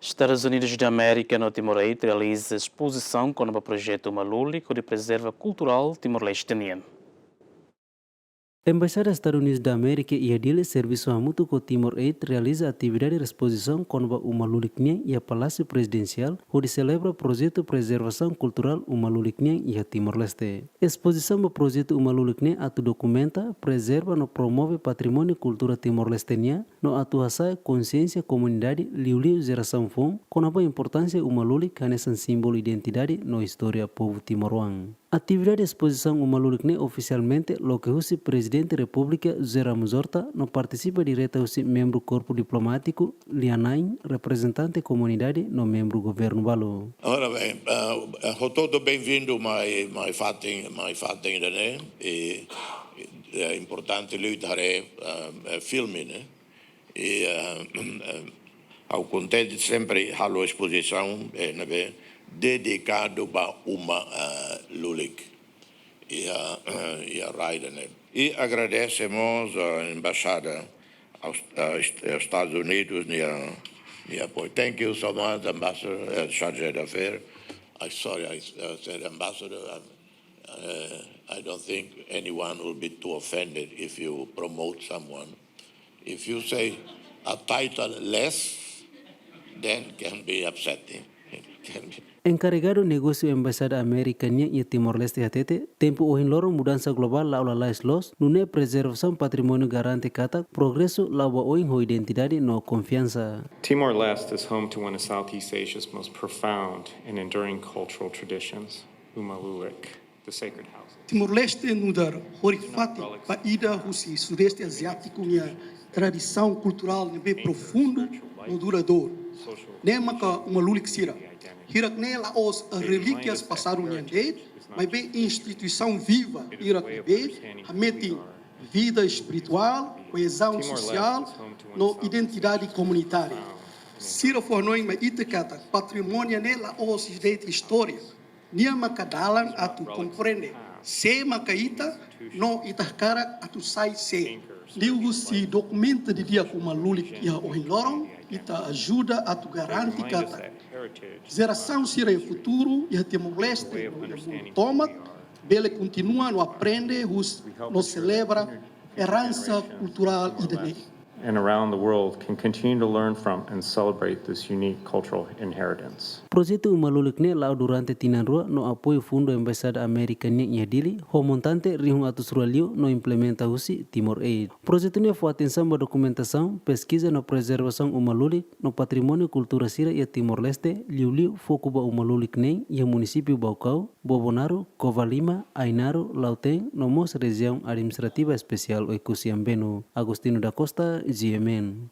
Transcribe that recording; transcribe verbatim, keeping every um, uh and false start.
Estadus Unidus da Amérika no Timor Aid realiza espozisaun kona-ba projetu Uma Lulik hodi prezerva kulturál Timor-Leste nian. Embaixada Estadus Unidus da Amérika iha Dili servisu hamutuk ho Timor Aid realiza atividade espozisaun kona-ba Uma Lulik nian iha Palásiu Prezidensiál hodi selebra projetu prezervasaun kulturál Uma Lulik nian iha Timor-Leste. Espozisaun ba projetu Uma Lulik ne'e atu dokumenta, prezerva no promove patrimóniu kultura Timor-Leste nian, no atu hasa'e konsiénsia komunidade liuliu jerasaun foun kona-ba importánsia Uma Lulik hanesan símbolu identidade no istória povu timoroan. Atividade espozisaun Uma Lulik ne'e ofisialmente loke husi Prezidente Repúblika José Ramos Horta no partisipa direta husi membru korpu diplomátiku, lia-na'in, reprezentante komunidade no membru governu balu. Ora bem, ah, ho todo bem-vindo, mai, mai fatin, mai fatin ida-ne'e, i, i, é importante liu ita haree, ah, é filme, né? I, ah, ah, ha'u kontente sempre halo espozisaun, eh, ne'ebé dedikadu ba Uma, ah, Lulik. I, ah, i a raida, né? I agradesemos, ah, embaixada aos, ah, est-, aos Estados Unidos, nia, nia apoiu. Thank you so much, Ambassador, uh, Chargé d'Affaires. I, sorry, I, uh, said Ambassador. Uh, uh, I don't think anyone will be too offended if you promote someone. If you say a title less, then can be upsetting. Can be. Enkarregadu negósiu Embaixada Amérika nian iha Timor-Leste hatete, tempu ohin loron mudansa globál la'o lalais loos, nune'e prezervasaun patrimóniu garante katak progresu la'o ba oin ho identidade no konfiansa. Timor-Leste is home to one of Southeast Asia's most profound and enduring cultural traditions, Uma Lulik, the sacred houses. Timor-Leste nu'udar horifatin ba ida husi Sudeste Aziátiku nia tradisaun kulturál ne'ebé profundu no duradouru. Ne'e maka Uma Lulik sira. Hirak-ne'e la'ós relíkias pasadu nian de'it, maibé instituisaun viva hirak ne'ebé hametin vida espirituál, koezaun sosiál no identidade komunitária. Sira fó hanoin mai ita katak patrimóniu ne'e la'ós de'it istória. Nia maka dalan atu komprende sé maka ita, no ita hakarak atu sai sé. Liuhusi dokumenta didi'ak Uma Lulik iha ohin loron, ita ajuda atu garante katak jerasaun sira iha futuru, iha Timor-Leste no iha mundu tomak, bele kontinua no aprende husi no selebra eransa kulturál ida-ne'e. And around the world can continue to learn from and celebrate this unique cultural inheritance. Projetu Uma Lulik ne'e la'o durante tinan rua no apoiu fundu Embaixada Amérika nian iha Dili, ho montante rihun atus rua liu no implementa husi Timor Aid. Projetu ne'e fó atensaun ba dokumentasaun, peskiza no prezervasaun Uma Lulik no patrimóniu kultura sira iha Timor-Leste, liuliu foku ba Uma Lulik neen iha munisípiu Baucau, Bobonaro, Covalima, Ainaro, Lautém, no mós rejiaun administrativa espesiál Oekusi Ambeno. Agostinho da Costa, G M N.